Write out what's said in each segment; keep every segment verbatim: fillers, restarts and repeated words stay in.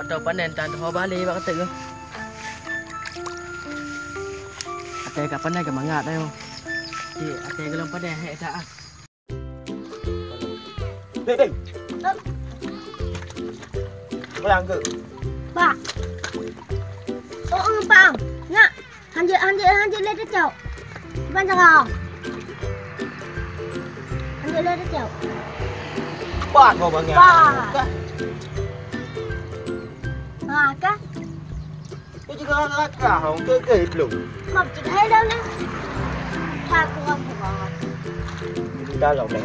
Tau panen tan ho bale bak teuk. Até ka panen ka mangat ayo. Cik, até golom panen hek dak ah. Dek, dek. Pulang ke? Pak. Oh, oh, Pak. Nak. Hanjeuet, hanjeuet, hanjeuet lé teucok. Kiban cara. Hanjeuet lé teucok. Pat kau bangai. Pat. Kah? Ha, kah? Kau juga rata-rata, kau ke, ke belum? Mak cik hai dah ni. Pat kau apa? Ini dalam ni.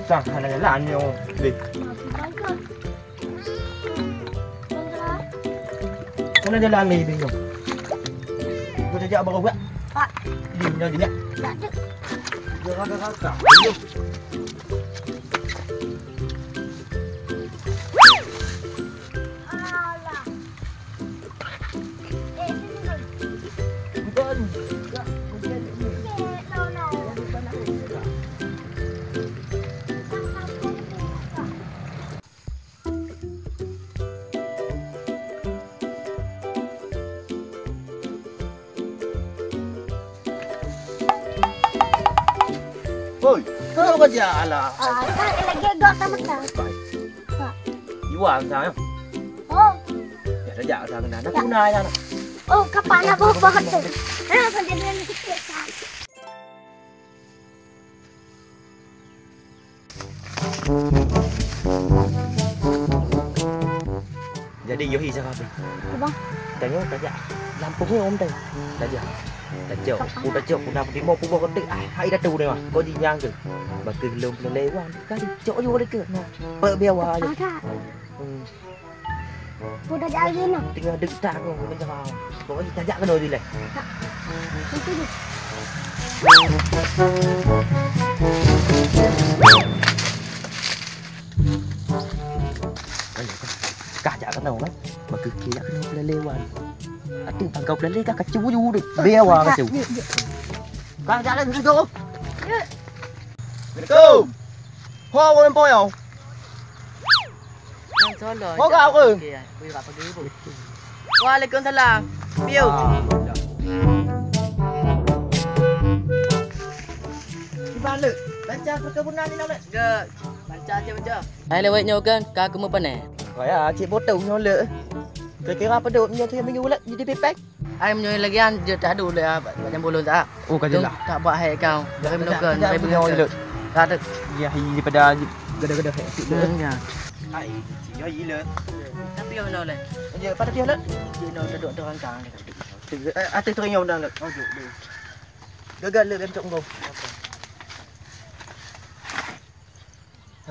Sang hana jalan nyoe, deh. Hana jalan lé, deh, nyoe. Kau tajak baru buat. Pak. Di mana dia? Tak ada. Dia rata-rata. Alah. Hoi, kenapa kau jalan? Ah, kan lagi gok sama kan. Iwan sang ya. Oh. Ya saja sang dah. Nak guna ya. Oh, kapan nak bawa bawa tu? Ha, sambil dia ni sikit kan. Jadi yohi siapa tu? Abang. Tanya tajak lampung ni om tadi. Tajak. Tajak. Ku tajak ku nak pergi mau pubah kotak. Ah, hai dah tahu dah. Kau jinyang ke? Bagi belum pernah lewat. Kan cok juga dekat. Nah, pergi awal aja. Ada. Hmm. Udah jadi nah. Tinggal dek tak kau macam kau. Kau ni tajak kena je lah. Itu je. Ayo, kah jak kena kan? Bagi kia kena pula lewat. Atu bangkau pula lewat kah kacu ju dek. Dia awal kacu. Kah jalan situ. Assalamualaikum. Ho, woi, po yo. Nyan solo. Ho, jak kau ke? Okey, ya. Woi, rak pergi, Bu. Waalaikumsalam. Piu. Ah. Di balik. Lancar perkebunan ni, Lek. Gek. Lancar je, baca. Hai, lewat nyoe kan, ka aku mau panen. Kaya, cik botong nyoe, Lek. Kira-kira pedot nyoe tu yang minggu, Lek, jadi pepek. Ai meunyoe lagi an jeuet that dulu ya, bak jambo lôn tak? Oh, ka jeulaih. Tak bak hai kau. Dari menunggu, dari menunggu. Tak ada. Ya, hi daripada gada-gada hai tu. Hmm, ya. Ai, ya, ya le. Tapi yang nak le. Ya, pada dia le. Dia nak duduk orang kang. Eh, atas tu yang dah le. Oh, duduk, duduk. Gagal le, bentuk kau.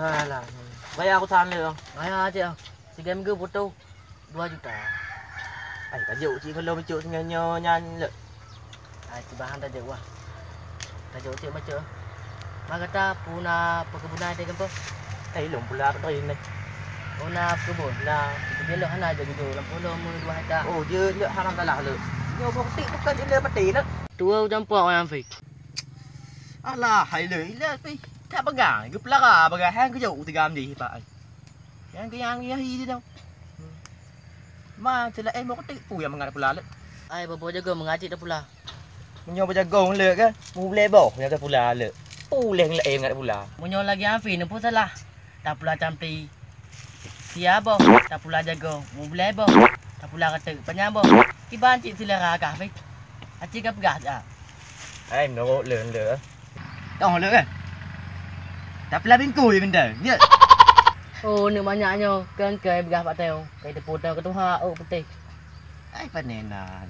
Alah, bayar aku sana. Bayar aja. Tiga minggu butuh dua juta. Ai, tajok cik kalau bicok singoh nyoe nyan lé. Ai, tibahan tajok wah. Tajok cik macam. Mak kata puna perkebunan di kampung. Ai, lom pula apa tadi ni? Puna perkebun. Nah, kita belok sana aja gitu. Lampu lom dua hektar. Oh, je, je haram salah lé. Nyoe bukti bukan je le peti lé. Tua jampak orang fik. Alah, hai le, le, pi. Tak pegang, geupelara bagah han geujok u tigam deh, Pak. Nyang keu nyang nyan hi di dong. Ma, cit laén boh keutik peue nyang mangat pula lé. Ai, boh-boh jagoe mangat cit tapula. Meunyoe boh jagoe lé kan, mublée boh nyang tapula lé. Peue lé nyang laén mangat pula. Meunyoe lagée afi, neupeu salah. Tapula campi. Sia boh, tapula jagoe, mublée boh. Tapula keutik, panyang boh. Kiban cit seulera kah, Fi. Aci ka peugah cit. Hai, meunurot lé, lé. Tong lé kan? Tapula bingkui benda, ya. Oh, neuk manyak nyoe, kengkai beugah patéu. Kai teupeu tong keutuha, oh, putéh. Ai, panena.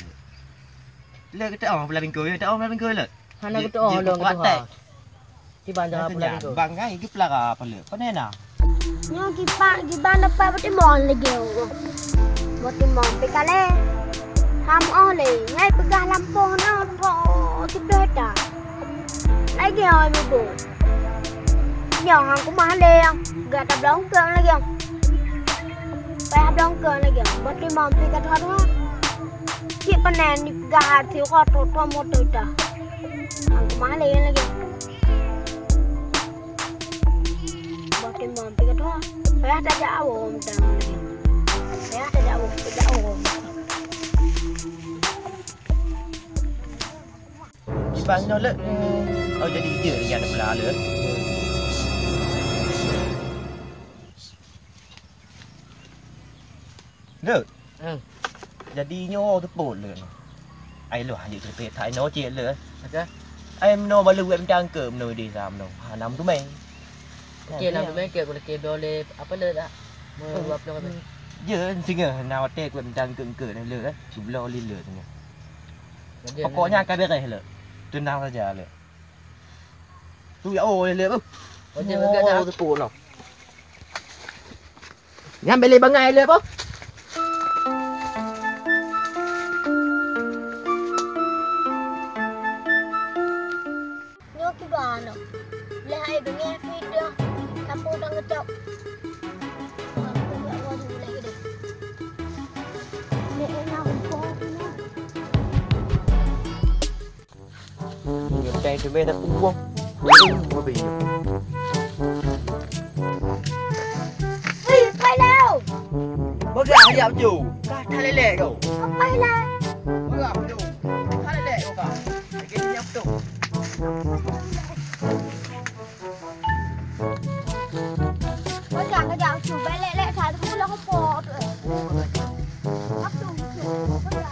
Lé kita oh pula bingkui, kita oh pula bingkui lé. Hana keutuha lé keutuha. Kiban cara pula bingkui. Bang, ngai geupelara apa lé? Panena. Nyoe kiban, kiban dapat beutimong lagée. Beutimong pi kalé. Ham oh lé, ngai peugah lampôh na, oh, siblah ta. Lagée oh, ibu. Nyoe hang kumah lé nyang gata blong keung lagée. Payah blong keung lagée. Beutimong pi ka tuha-tuha. Cit panen dipeugah hati rot rot rot moto dah. Hang kumah lé lagée. Imam, pih kata, payah tajak awom, tajak awom, tajak awom. Iban nyoe lé, oh, jadi ide nyang pula lé. Lé. Hmm. Jadi nyoe teupot lé. Ai lôn hanjeuet ceurita that inoe cit lé. Ada? Ai meunoe balu buet mantong keu meunoe di sa meunoe. Ha, nam tumeng. Okey, nam tumeng keu boleh keu boleh apa lé dah? Mau dua puluh kata. Je, singoh na watèe kuet mantong keu keu lé, eh. Sebelah lé lé singoh. Pokoknya akan beres lé. Tenang saja lé. Tu ya, oh, lé lé. Okey, oh, betul dah. Teupot noh. Nyan bèk lé bangai lé boh. Nyoe kiban noh. Lé hai beungèh pih dah. Sapeue dang geucok. Wah, aku buat waduh lé deh. Lé enak kok. Nyoe tai teumé dah kuwong. Hei, pai lé! Peugah jak ju. Ka that lé lé kau. Pai lé! Peugah ju. That lé lé kau ka. Lagèe nyan tu. Peugah jak ju. Bèk lé lé that. Aku dah kepok tu. Aku tu. Peugah.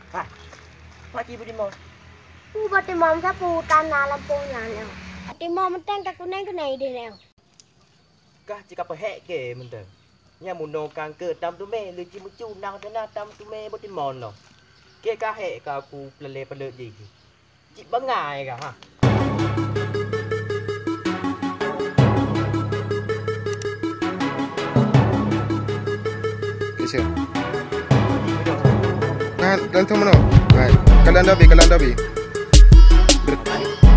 Hah, pakri beutimong? Peue beutimong sapeue tanoh lampôh nyan nyoe? Beutimong mantong ka kunèng-kunèng idéh nyoe. Kah cit ka peuhék kèe mantong. Nyan meunoe kangkeu tam teumé, leuci meucue nang teuna tam teumé beutimong noh. Kèe ka hék ka aku peulalé peuleut jih. Cit bangai kah, ha? Oke, siap. Nah, gantung meunoe. Baik. Kalian dabi, kalian dabi. Ber-,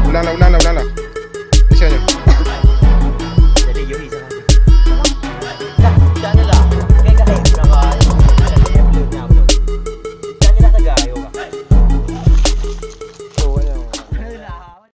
ulang lah, ulang lah, ulang lah.